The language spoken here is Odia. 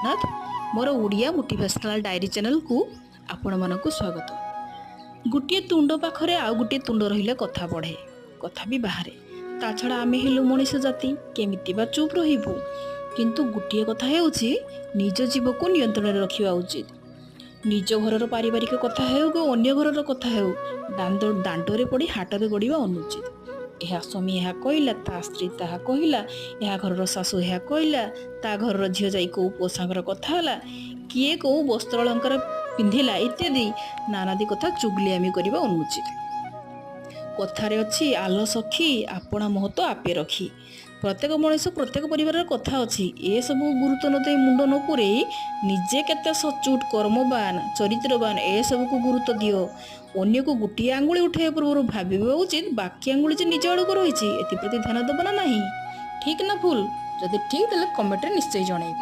ଜଗନ୍ନାଥ। ମୋର ଓଡ଼ିଆ ମୋଟିଭେସନାଲ୍ ଡାଏରୀ ଚ୍ୟାନେଲକୁ ଆପଣମାନଙ୍କୁ ସ୍ୱାଗତ। ଗୋଟିଏ ତୁଣ୍ଡ ପାଖରେ ଆଉ ଗୋଟିଏ ତୁଣ୍ଡ ରହିଲେ କଥା ବଢ଼େ, କଥା ବି ବାହାରେ। ତା ଛଡ଼ା ଆମେ ହେଲୁ ମଣିଷ ଜାତି, କେମିତି ବା ଚୁପ୍ ରହିବୁ? କିନ୍ତୁ ଗୋଟିଏ କଥା ହେଉଛି, ନିଜ ଜୀବକୁ ନିୟନ୍ତ୍ରଣରେ ରଖିବା ଉଚିତ। ନିଜ ଘରର ପାରିବାରିକ କଥା ହେଉ କି ଅନ୍ୟ ଘରର କଥା ହେଉ, ଦାଣ୍ଡରେ ପଡ଼ି ହାଟରେ ଗଡ଼ିବା ଅନୁଚିତ। ଏହା ସ୍ୱାମୀ ଏହା କହିଲା, ତା ସ୍ତ୍ରୀ ତାହା କହିଲା, ଏହା ଘରର ଶାଶୁ ଏହା କହିଲା, ତା ଘରର ଝିଅ ଯାଇ କେଉଁ ପୁଅ ସାଙ୍ଗରେ କଥା ହେଲା, କିଏ କେଉଁ ବସ୍ତ୍ର ଅଳଙ୍କାର ପିନ୍ଧିଲା ଇତ୍ୟାଦି ନାନାଦି କଥା ଚୁଗଲିଆମି କରିବା ଅନୁଚିତ। କଥାରେ ଅଛି, ଆଲ ସଖୀ ଆପଣା ମହତ ଆପେ ରଖି। ପ୍ରତ୍ୟେକ ମଣିଷ, ପ୍ରତ୍ୟେକ ପରିବାରର କଥା ଅଛି। ଏସବୁ ଗୁରୁତ୍ୱ ନ ଦେଇ, ମୁଣ୍ଡ ନ ପୂରେଇ ନିଜେ କେତେ ସଚୋଟ, କର୍ମବାନ, ଚରିତ୍ରବାନ, ଏସବୁକୁ ଗୁରୁତ୍ୱ ଦିଅ। ଅନ୍ୟକୁ ଗୋଟିଏ ଆଙ୍ଗୁଳି ଉଠାଇବା ପୂର୍ବରୁ ଭାବିବା ଉଚିତ, ବାକି ଆଙ୍ଗୁଳି ଯେ ନିଜ ଆଡ଼କୁ ରହିଛି, ଏଥିପ୍ରତି ଧ୍ୟାନ ଦେବ ନା ନାହିଁ? ଠିକ୍ ନା ଭୁଲ? ଯଦି ଠିକ୍, ତାହେଲେ କମେଣ୍ଟରେ ନିଶ୍ଚୟ ଜଣାଇବ।